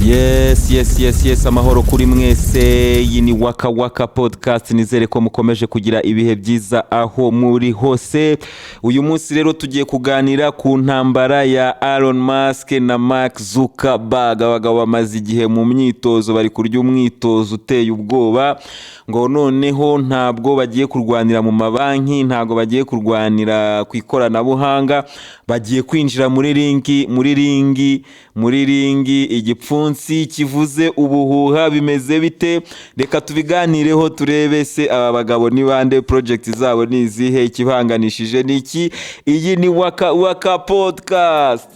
Yes, yes, yes, yes, amahoro kuri mwese. Iyi ni Waka Waka Podcast. Nizere ko mukomeje kugira ibihe byiza aho muri hose. Uyu munsi rero tugiye kuganira ku ntambara ya Elon Musk na Mark Zuckerberg. Abagabo bamaze igihe mu myitozo, bari kurya umwitozo uteye ubwoba, ngo noneho ntabwo bagiye kurwanira mu mabanki, ntabwo bagiye kurwanira ku ikoranabuhanga, bagiye kwinjira muri ring, muri ring, muri ring, igipfunsi kivuze ubuhuha. Bimeze bite? Reka tubiganireho, turebe se aba bagabo ni bande, project zabo ni izihe, ikibanganishije ni iki? Iyi ni Waka Waka Podcast.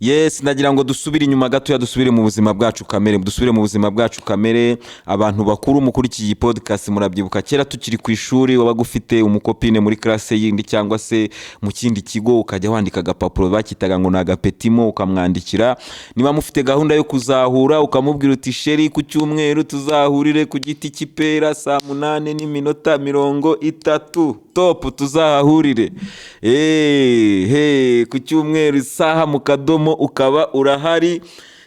Yes, nagira ngo dusubire inyuma gatoya, dusubire mu buzima bwacu kamere, dusubire mu buzima bwacu kamere. Abantu bakuru mukurikiye iyi podcast murabyibuka kera tukiri ku ishuri, wabaga ufite umucopine muri classe yindi cyangwa se mu kindi kigo, ukajya wandika agapapuro bakitaga ngo ni agapetimo, ukamwandikira. Niba mufite gahunda yo kuzahura, ukamubwira uti: "Chéri, ku cyumweru tuzahurire ku giti cy'ipera saa 8:30 top, tuzahahurire." He ku cyumweru isaha mu kadomo ukaba urahari,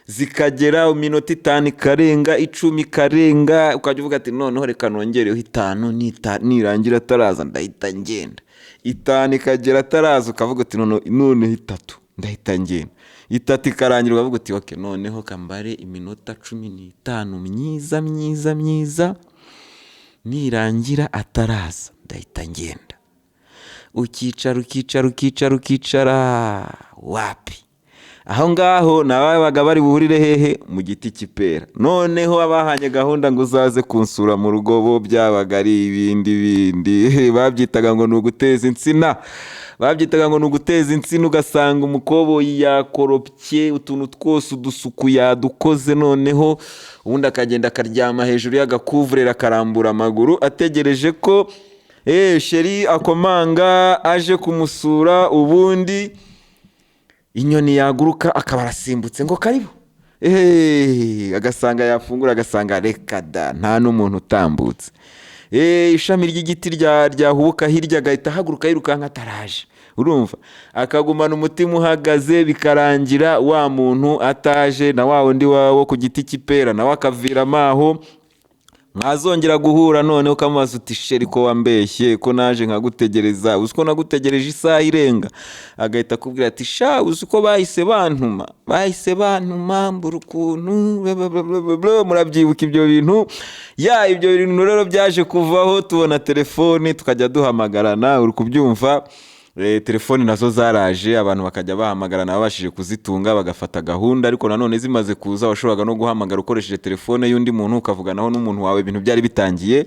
zikagera iminota 5 ikarenga, 10 ikarenga, ukajya uvuga ati: "Noneho reka nongereho 5, nirangira ataraza ndahita ngenda." 5 ikagera ataraza, ukavuga uti: "Noneho 3 ndahita ngenda." 3 ikarangira, ukavuga uti: "Okay, noneho kambare iminota 15 myiza myiza myiza, nirangira ataraza ndahita ngenda." Ukicara, ukicara, ukicara, ukicara, wapi. Aho ngaho ni ababaga bari buhurire hehe? Mu giti cy'ipera. Noneho abahanye gahunda ngo uzaze kunsura mu rugo, bo byabaga ari ibindi bindi, babyitaga ngo ni uguteza insina, babyitaga ngo ni uguteza insina. Ugasanga umukoboyi yakoropye utuntu twose, udusuku yadukoze, noneho ubundi akagenda akaryama hejuru y'agakuvureri, akarambura amaguru, ategereje ko chéri akomanga aje kumusura. Ubundi inyoni yaguruka akaba arasimbutse ngo: "Karibu." Agasanga yafungura, agasanga reka da, nta n'umuntu utambutse. Ishami ry'igiti ryahubuka hirya, agahita ahaguruka yirukanka ataraje. Urumva akagumana umutima uhagaze, bikarangira wa muntu ataje, na wa wundi wo ku giti cy'ipera nawe akaviramo aho. Mwazongera guhura noneho ukamubaza uti: "Chéri, ko wambeshye, ko naje nkagutegereza, uzi ko nagutegereje isaha irenga?" Agahita akubwira ati: "Sha, uzi ko bahise bantuma, bahise bantuma, mbura ukuntu bla bla bla bla bla." Murabyibuka ibyo bintu? Ya, ibyo bintu rero byaje kuvaho tubona telefoni, tukajya duhamagarana, uri kubyumva? Telefoni nazo zaraje, abantu bakajya bahamagarana, babashije kuzitunga bagafata gahunda. Ariko nanone zimaze kuza, washoboraga no guhamagara ukoresheje telefone y'undi muntu, ukavuganaho n'umuntu wawe. Ibintu byari bitangiye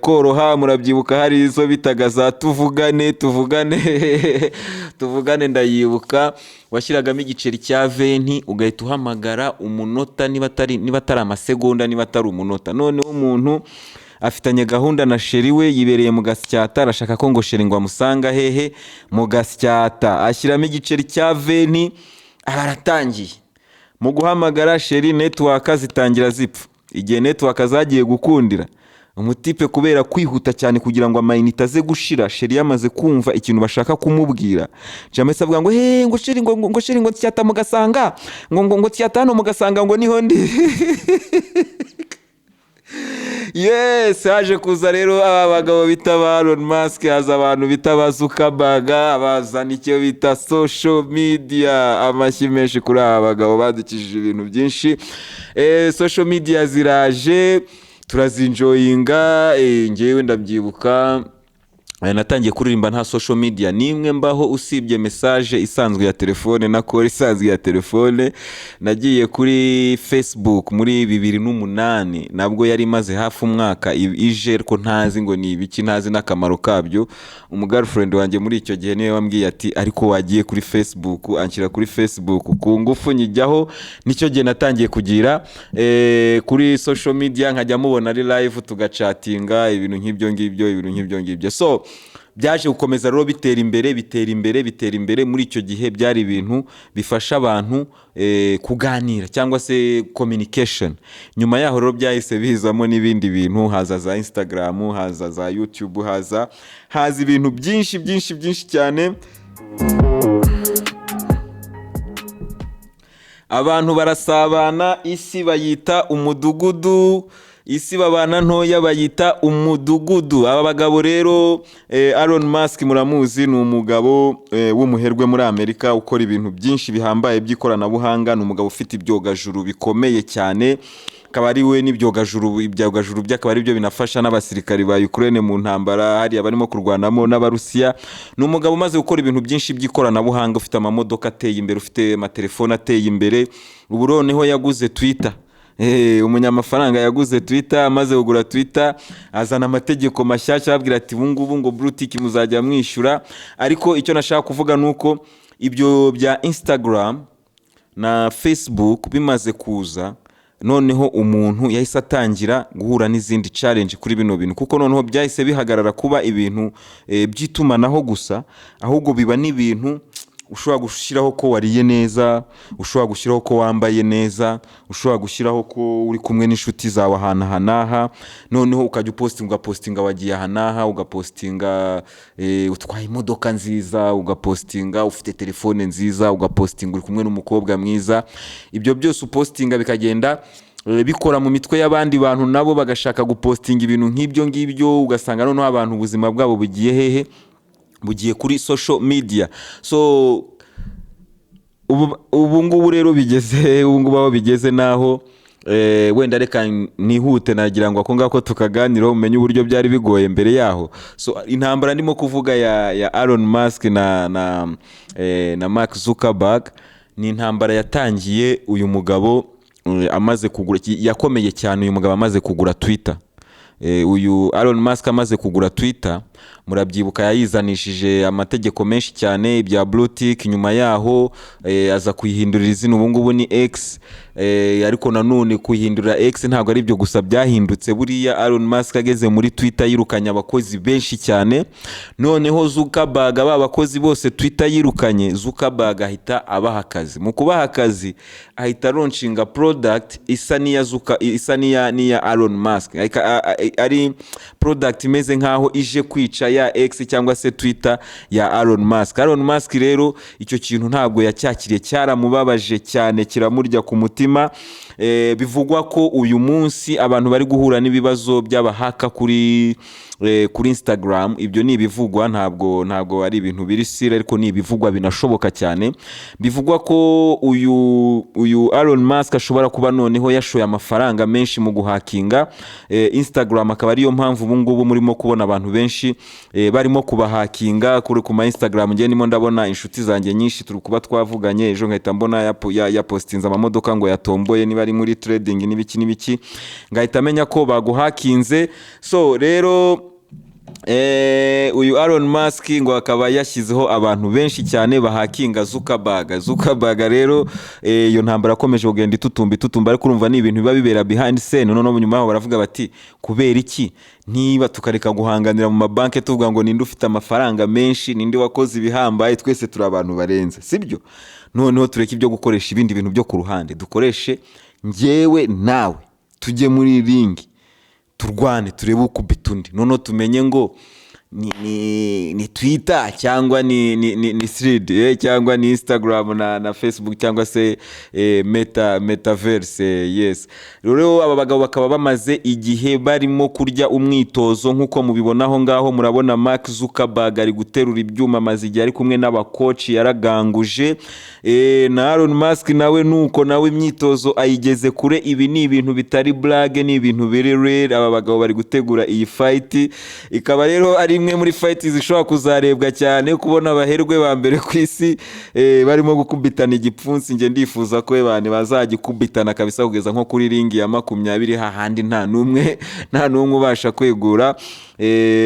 koroha. Murabyibuka hari izo bitaga za tuvugane, tuvugane, tuvugane? Ndayibuka, washyiragamo igiceri cya 20, ugahita uhamagara umunota, niba atari amasegonda, niba atari umunota. Noneho umuntu afitanye gahunda na chéri we, yibereye mu Gasyata, arashaka ko ngo chéri ngo amusanga hehe? Mu Gasyata. Ashyiramo igiceri cya 20, aba aratangiye mu guhamagara chéri, network zitangira zipfa. Igihe network zagiye gukundira, umutipe kubera kwihuta cyane kugira ngo amayinite aze gushira, chéri yamaze kumva ikintu bashaka kumubwira, jamese avuga ngo: "He, ngo chéri, ngo chéri, ngo Nsyata mugasanga, ngo Nsyata hano mugasanga, ngo niho ndi." Yes, haje kuza rero aba bagabo bita ba Elon Musk, haza abantu bita ba Zuckerberg, bazana icyo bita social media. Amashyi menshi kuri aba bagabo badukijije ibintu byinshi. Social media ziraje, turazinjoyinga. Ngewe ndabyibuka, natangiye kuririmba nta social media nimwe mbaho, usibye message isanzwe ya telefone na call isanzwe ya telefone. Nagiye kuri Facebook muri 2008, nabwo yari imaze hafi umwaka ije, ariko ntazi ngo ni ibiki, ntazi n'akamaro kabyo. Umugirlfriend wanjye muri icyo gihe niwe wambwiye ati: "Ariko wagiye kuri Facebook?" Anshyira kuri Facebook ku ngufu, nyijyaho. Nicyo gihe natangiye kugira kuri social media, nkajya mubona ari live, tugacatinga, ibintu nk'ibyo ngibyo, ibintu nk'ibyo ngibyo. So byaje gukomeza rero bitera imbere, bitera imbere, bitera imbere. Muri icyo gihe byari ibintu bifasha abantu kuganira cyangwa se communication. Nyuma yaho rero byahise bizamo n'ibindi bintu, haza za Instagram, haza za YouTube, haza ibintu byinshi byinshi byinshi cyane. Abantu barasabana, isi bayita umudugudu, isi babana ntoya bayita umudugudu. Aba bagabo rero, Elon Musk muramuzi, ni umugabo w'umuherwe muri Amerika ukora ibintu byinshi bihambaye by'ikoranabuhanga. Ni umugabo ufite ibyogajuru bikomeye cyane, akaba ari we n'ibyogajuru, ibyogajuru bye akaba ari byo binafasha n'abasirikari ba Ukraine mu ntambara hariya barimo kurwanamo n'Abarusiya. Ni umugabo umaze gukora ibintu byinshi by'ikoranabuhanga, ufite amamodoka ateye imbere, ufite amatelefone ateye imbere. Ubu noneho yaguze Twitter. Umunyamafaranga yaguze Twitter. Amaze kugura Twitter, azana amategeko mashyashya, ababwira ati: "Ubu ngubu ngo blue tick muzajya mwishyura." Ariko icyo nashaka kuvuga ni uko ibyo bya Instagram na Facebook bimaze kuza, noneho umuntu yahise atangira guhura n'izindi challenge kuri bino bintu, kuko noneho byahise bihagarara kuba ibintu by'itumanaho gusa, ahubwo biba n'ibintu ushobora gushyiraho ko wariye neza, ushobora gushyiraho ko wambaye neza, ushobora gushyiraho ko uri kumwe n'inshuti zawe ahantu aha n'aha. Noneho ukajya upostinga, ugapostinga wagiye aha n'aha, ugapostinga utwaye imodoka nziza, ugapostinga ufite telefone nziza, ugapostinga uri kumwe n'umukobwa mwiza. Ibyo byose upostinga bikagenda bikora mu mitwe y'abandi bantu, nabo bagashaka gupostinga ibintu nk'ibyo ngibyo. Ugasanga noneho abantu ubuzima bwabo bugiye hehe? Bugiye kuri social media. So ubu ngubu rero bigeze, ubu ngubu aho bigeze naho wenda reka nihute, nagira ngo ako ngako tukaganiraho, umenye uburyo byari bigoye mbere yaho. So intambara ndimo kuvuga ya Elon Musk na Mark Zuckerberg ni intambara yatangiye uyu mugabo amaze kugura, yakomeye cyane uyu mugabo amaze kugura Twitter. Uyu Elon Musk amaze kugura Twitter, murabyibuka, yayizanishije amategeko menshi cyane, ibya blue tick. Nyuma yaho aza kuyihindurira izina, ubu ngubu ni X. Ariko nanone kuyihindurira X ntabwo ari byo gusa byahindutse. Buriya Elon Musk ageze muri Twitter yirukanye abakozi benshi cyane. Noneho Zuckerberg, ba bakozi bose Twitter yirukanye, Zuckerberg ahita abaha akazi. Mu kubaha akazi, ahita alaunchinga product isa n'iya Zuka, isa n'iya Elon Musk. Ari product imeze nkaho ije kwica ya X cyangwa se Twitter ya Elon Musk. Elon Musk rero icyo kintu ntabwo yacyakiriye, cyaramubabaje cyane, kiramurya ku mutima. Bivugwa ko uyu munsi abantu bari guhura n'ibibazo by'abahacker kuri Instagram. Ibyo ni ibivugwa, ntabwo ari ibintu biri sure, ariko ni ibivugwa binashoboka cyane. Bivugwa ko uyu Elon Musk ashobora kuba noneho yashoye amafaranga menshi mu guhakinga Instagram, akaba ariyo mpamvu ubu ngubu murimo kubona abantu benshi barimo kubahakinga kuri ku ma Instagram. Njye ndimo ndabona inshuti zanjye nyinshi turi kuba twavuganye ejo, nkahita mbona yapostinze amamodoka ngo yatomboye, niba ari muri trading n'ibiki n'ibiki, ngahita amenya ko baguhakinze. So rero uyu Elon Musk ngo akaba yashyizeho abantu benshi cyane bahakinga Zuckerberg. Zuckerberg rero, iyo ntambara akomeje kugenda itutumba itutumba, ariko urumva ni ibintu biba bibera behind scene. Noneho nyuma yaho baravuga bati: "Kubera iki niba tukareka guhanganira mu mabanki, tuvuga ngo ninde ufite amafaranga menshi, ninde wakoze ibihambaye? Twese turi abantu barenze, sibyo? Noneho tureke ibyo gukoresha ibindi bintu byo ku ruhande, dukoreshe njyewe nawe, tujye muri ring, turwane, turebe ukubita undi, noneho tumenye ngo ni Twitter cyangwa ni Thread, cyangwa ni Instagram na Facebook cyangwa se metaverse." Yes, rero aba bagabo bakaba bamaze igihe barimo kurya umwitozo nk'uko mubibona aho ngaho. Murabona Mark Zuckerberg ari guterura ibyuma, amaze igihe ari kumwe n'abacoach, yaraganguje. Na Elon Musk nawe nuko, nawe imyitozo ayigeze kure. Ibi ni ibintu bitari blague, ni ibintu biri real. Aba bagabo bari gutegura iyi fight, ikaba rero ari imwe muri fight zishobora kuzarebwa cyane. Kubona abaherwe ba mbere ku isi barimo gukubitana igipfunsi, njye ndifuza ko abantu bazagikubitana kabisa kugeza nko kuri ring ya 20, hahandi nta n'umwe ubasha kwegura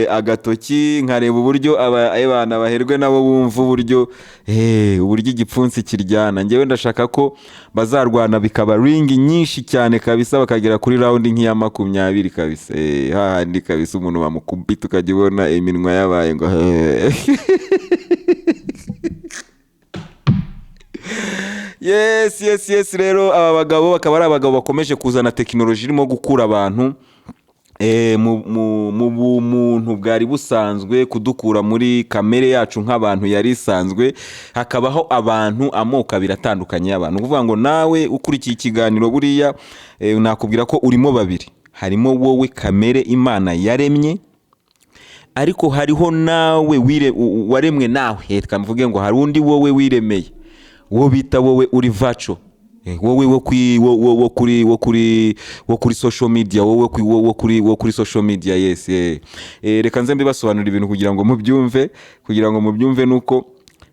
agatoki, nkareba uburyo aba baherwe nabo bumva uburyo igipfunsi kiryana. Njyewe ndashaka ko bazarwana bikaba ring nyinshi cyane kabisa, bakagera kuri round nk'iya 20 kabisa, hahandi kabisa umuntu bamukubita ukajya ubona iminwa yabaye ngo. Yes. Rero aba bagabo bakaba ari abagabo bakomeje kuzana tekinoloji irimo gukura abantu Mu bumuntu bwari busanzwe, kudukura muri kamere yacu nk'abantu yari isanzwe, hakabaho abantu amoko abiri atandukanye y'abantu. Ni ukuvuga ngo nawe ukurikiye ikiganiro buriya, nakubwira ko urimo babiri: harimo wowe kamere Imana yaremye, ariko hariho nawe waremwe nawe. Reka mvuge ngo hari undi wowe wiremeye, uwo bita wowe uri virtual, wowe wo kuri wo kuri social media, wowe wo kuri social media. Yes. Reka nze mbibasobanurira ibintu kugira ngo mubyumve. Kugira ngo mubyumve, nuko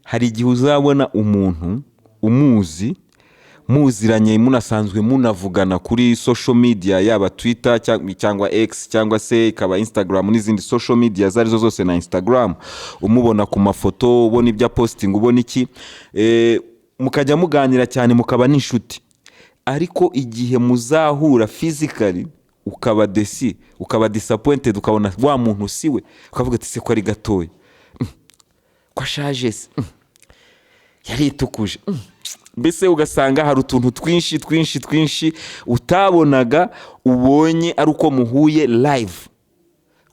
hari igihe uzabona umuntu umuzi, muziranye, munasanzwe munavugana kuri social media, yaba Twitter cyangwa X cyangwa se ikaba Instagram n'izindi social media izo arizo zose, na Instagram umubona ku mafoto, ubona ibyo posting, ubona iki, mukajya muganira cyane, mukaba n'inshuti, ariko igihe muzahura physically ukaba déçu, ukaba disappointed, ukabona wa muntu si we, ukavuga ati: "Se ko ari gatoya? Ko ashaje se? Yaritukuje?" Mbese ugasanga hari utuntu twinshi twinshi twinshi utabonaga, ubonye ari uko muhuye live.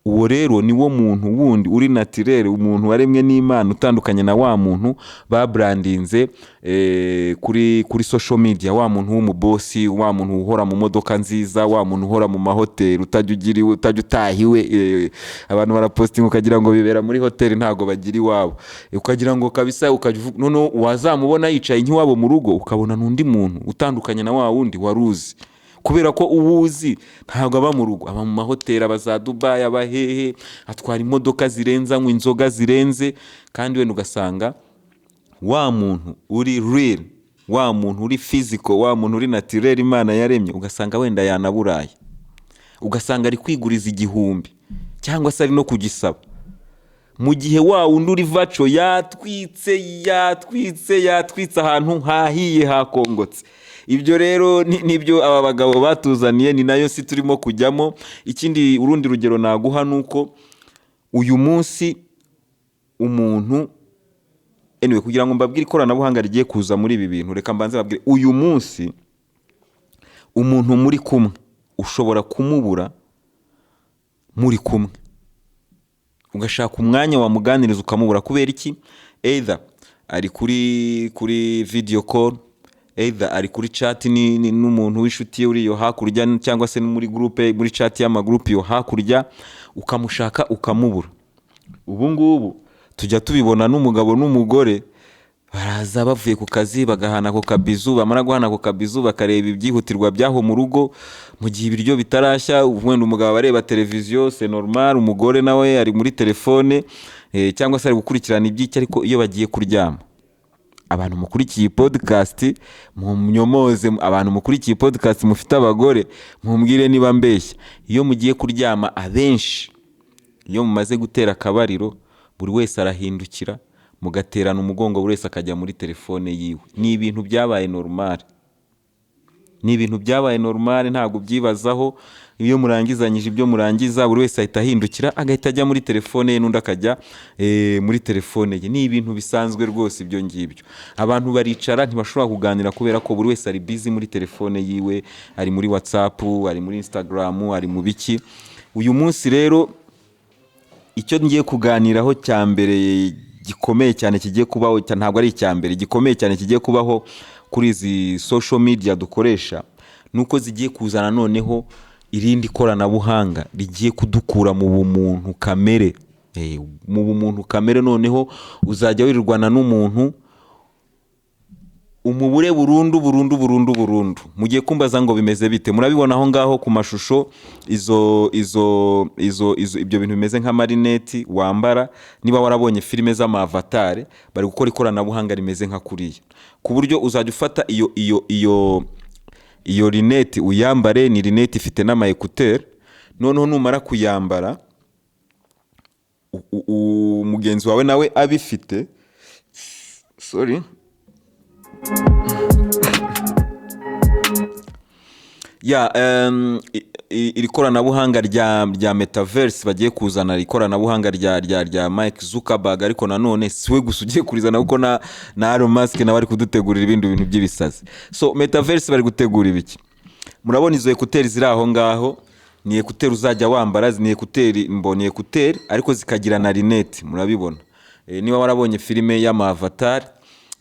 Uwo rero ni wo muntu wundi uri naturel, umuntu waremwe n'Imana, utandukanye na wa muntu babrandinze kuri social media, wa muntu w'umubosi, wa muntu uhora mu modoka nziza, wa muntu uhora mu mahoteli, utajya ugira iwe, utajya utaha iwe. Abantu barapostinga ukagira ngo bibera muri hoteli, ntabwo bagira iwabo. Ukagira ngo kabisa ukajya noneho wazamubona yicaye nk'iwabo mu rugo, ukabona n'undi muntu utandukanye na wa wundi wari uzi, kubera ko uwo uzi ntabwo aba mu rugo, aba mu mahoteli, aba za Dubayi, aba hehe, atwara imodoka zirenze, anywa inzoga zirenze. Kandi wenda ugasanga wa muntu uri real, wa muntu uri physical, wa muntu uri naturel Imana yaremye, ugasanga wenda yanaburaye, ugasanga ari kwiguriza 1000 cyangwa se ari no kugisaba, mu gihe wa wundi uri virtual yatwitse, yatwitse, yatwitse, ahantu hahiye, hakongotse. Ibyo rero nibyo aba bagabo batuzaniye, ni nayo si turimo kujyamo. Ikindi, urundi rugero naguha ni uko uyu munsi umuntu, anyway, kugira ngo mbabwire ikoranabuhanga rigiye kuza muri ibi bintu, reka mbanze mbabwire: uyu munsi umuntu muri kumwe ushobora kumubura muri kumwe, ugashaka umwanya wamuganiriza ukamubura. Kubera iki? Either ari kuri video call, either ari kuri chat n'umuntu w'inshuti ye uri iyo hakurya, cyangwa se no muri groupe, muri chat y'amagroupe iyo hakurya, ukamushaka ukamubura. Ubu ngubu tujya tubibona n'umugabo n'umugore baraza bavuye ku kazi, bagahana ako kabizu, bamara guhana ako kabizu bakareba ibyihutirwa by'aho mu rugo mu gihe ibiryo bitarashya. Wenda umugabo aba areba televiziyo, c'est normal, umugore nawe ari muri telefone, cyangwa se ari gukurikirana iby'iki. Ariko iyo bagiye kuryama, abantu mukurikiye iyi podcast munyomoze, abantu mukurikiye iyi podcast mufite abagore mumbwire niba mbeshya: iyo mugiye kuryama, abenshi iyo mumaze gutera akabariro, buri wese arahindukira, mugaterana umugongo, buri wese akajya muri telefone yiwe. Ni ibintu byabaye normal, ni ibintu byabaye normal, ntabwo ubyibazaho. Iyo murangizanyije ibyo murangiza, buri wese ahita ahindukira, agahita ajya muri telefone ye, n'undi akajya muri telefone ye. Ni ibintu bisanzwe rwose ibyo ngibyo. Abantu baricara ntibashobora kuganira kubera ko buri wese ari busy muri telefone yiwe, ari muri WhatsApp, ari muri Instagram, ari mu biki. Uyu munsi rero icyo ngiye kuganiraho cya mbere gikomeye cyane kigiye kubaho, ntabwo ari icya mbere gikomeye cyane kigiye kubaho kuri izi social media dukoresha, ni uko zigiye kuzana noneho irindi koranabuhanga rigiye kudukura mu bumuntu kamere. Mu bumuntu kamere noneho uzajya wirirwana n'umuntu umubure burundu, burundu, burundu, burundu. Mugiye kumbaza ngo bimeze bite? Murabibona aho ngaho ku mashusho, izo ibyo bintu bimeze nk'amarineti wambara. Niba warabonye filime z'ama avatar, bari gukora ikoranabuhanga rimeze nka kuriya, ku buryo uzajya ufata iyo rineti uyambare. Ni rineti ifite n'ama écouteurs. Noneho numara kuyambara, mugenzi wawe nawe abifite, sorry, ya iri koranabuhanga rya metaverse bagiye kuzana, ikoranabuhanga rya Mike Zuckerberg, ariko nanone si we gusa ugiye kurizana, kuko na Elon Musk nawe ari kudutegurira ibindi bintu by'ibisazi. So metaverse bari gutegura ibiki? Murabona izo écouteurs ziri aho ngaho. Ni écouteurs uzajya wambara, ni écouteurs, mbona écouteurs ariko zikagira na lunettes. Murabibona. Niba warabonye filime y'ama Avatar,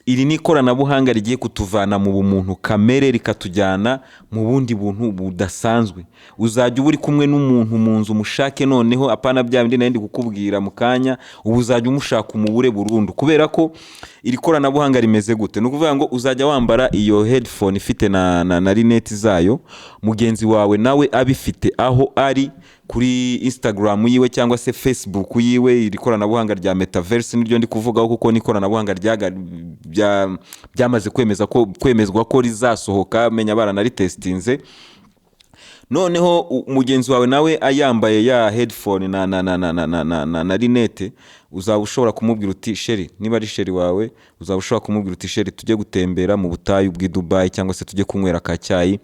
iri ni ikoranabuhanga rigiye kutuvana mu bumuntu kamere rikatujyana mu bundi buntu budasanzwe. Uzajya uba uri kumwe n'umuntu mu nzu, umushake noneho, apana bya bindi nari ndi kukubwira mu kanya. Ubu uzajya umushaka umubure burundu, kubera ko iri koranabuhanga rimeze gute? Ni ukuvuga ngo uzajya wambara iyo headphone ifite na lunettes zayo, mugenzi wawe nawe abifite aho ari kuri Instagram yiwe cyangwa se Facebook yiwe. Iri koranabuhanga rya metaverse niryo ndi kuvugaho, kuko ni ikoranabuhanga byamaze kwemezwa ko rizasohoka, menya baranaritesinze. Noneho mugenzi wawe nawe ayambaye ya headphone na lunettes, uzaba ushobora kumubwira uti "Chéri", niba ari chéri wawe, uzaba ushobora kumubwira uti "Chéri, tujye gutembera mu butayu bw'i Dubai, cyangwa se tujye kunywera ka cyayi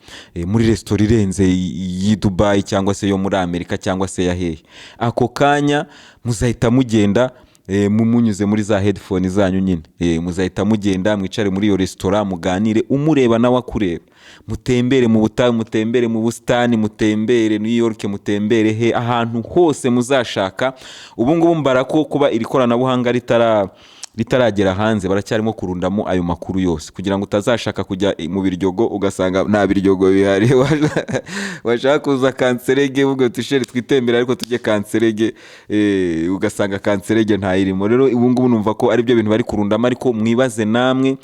muri resitora irenze y'i Dubai, cyangwa se yo muri Amerika, cyangwa se ya hehe." Ako kanya muzahita mugenda, munyuze muri za headphone zanyu nyine. Muzahita mugenda mwicare muri iyo resitora, muganire umureba nawe akureba, mutembere mu butayu, mutembere mu busitani, mutembere New York, mutembere he ahantu hose muzashaka. Ubu ngubu mbara ko kuba iri koranabuhanga ritaragera hanze, baracyarimo kurundamo ayo makuru yose kugira ngo utazashaka kujya mu Biryogo ugasanga nta Biryogo bihari, washaka kuza Kanserege uvuga uti "Chéri, twitembere ariko tujye Kanserege", ugasanga Kanserege ntayirimo. Rero ubu ngubu numva ko ari byo bintu bari kurundamo, ariko mwibaze namwe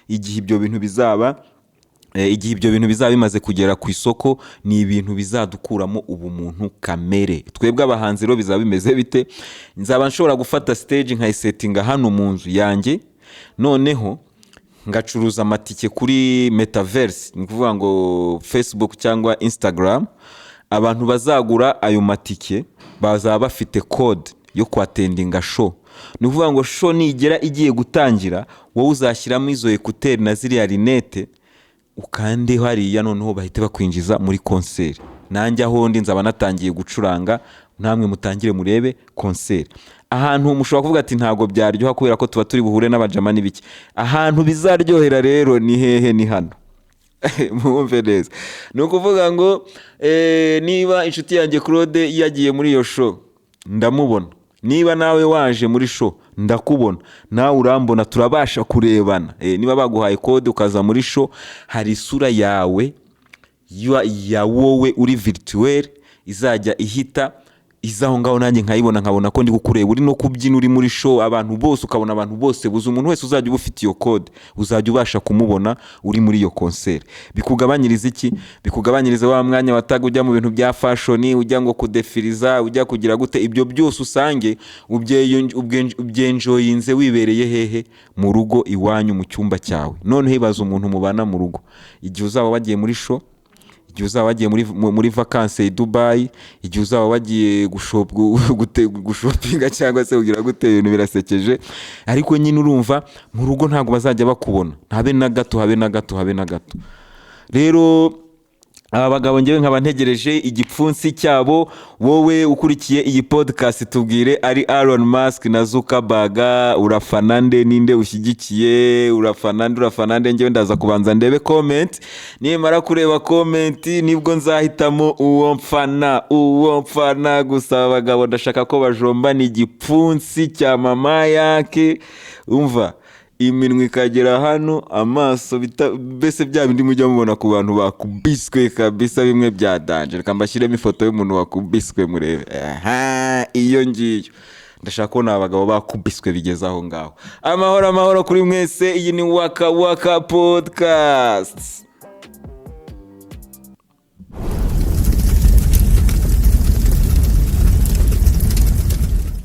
igihe ibyo bintu bizaba igihe ibyo bintu bizaba bimaze kugera ku isoko, ni ibintu bizadukuramo ubumuntu kamere. Twebwe abahanzi rero bizaba bimeze bite? Nzaba nshobora gufata stage nkayisetinga hano mu nzu yanjye, noneho ngacuruza amatike kuri metaverse, ni ukuvuga ngo Facebook cyangwa Instagram. Abantu bazagura ayo matike bazaba bafite code yo kwatendinga show. Ni ukuvuga ngo show nigera igiye gutangira, wowe uzashyiramo izo écouteurs na ziriya lunettes, ukande hariya, noneho bahite bakwinjiza muri concert. Nanjye aho ndi nzaba natangiye gucuranga, namwe mutangire murebe concert. Ahantu mushobora kuvuga ati ntabwo byaryoha kubera ko tuba turi buhure n'abajama n'ibiki. Ahantu bizaryohera rero ni hehe? Ni hano, mwumve neza. Ni ukuvuga ngo niba inshuti yanjye Claude yagiye muri iyo show, ndamubona. Niba nawe waje muri show, ndakubona, nawe urambona, turabasha kurebana. Niba baguhaye code ukaza muri show, hari isura yawe ya wowe uri virtuel izajya ihita iza aho ngaho, nanjye nkayibona, nkabona ko ndi kukureba uri no kubyina uri muri show. Abantu bose, ukabona abantu bose buze, umuntu wese uzajya uba ufite iyo code uzajya ubasha kumubona uri muri iyo concert. Bikugabanyiriza iki? Bikugabanyiriza wa mwanya wataga ujya mu bintu bya fashion, ujya ngo kudefiriza, ujya kugira gute. Ibyo byose usange ubyenjoyinze wibereye hehe? Mu rugo iwanyu, mu cyumba cyawe. Noneho ibaza umuntu mubana mu rugo, igihe uzaba wagiye muri show, igihe uzaba wagiye muri vacances i Dubai, igihe uzaba wagiye gushopinga cyangwa se kugira gute. Ibintu birasekeje, ariko nyine urumva mu rugo ntabwo bazajya bakubona, habe na gato, habe na gato, habe na gato. Rero aba bagabo ngewe nkaba ntegereje igipfunsi cyabo. Wowe ukurikiye iyi podcast, tubwire, ari Elon Musk na Zuckerberg, urafana nde? Ninde ushyigikiye? Urafana nde? Urafana nde? Ngewe ndaza kubanza ndebe comment. Nimara kureba comment nibwo nzahitamo uwo mfana, uwo mfana. Gusa aba bagabo ndashaka ko bajombana igipfunsi cya mama yake, umva, iminwa ikagera hano, amaso mbese bya bindi mujya mubona ku bantu bakubiswe kabisa, bimwe bya danger. Reka mbashyiremo ifoto y'umuntu wakubiswe murebe. Aha, iyo ngiyo. Ndashaka kubona abagabo bakubiswe bigeze aho ngaho. Amahoro, amahoro kuri mwese. Iyi ni Waka Waka Podcast.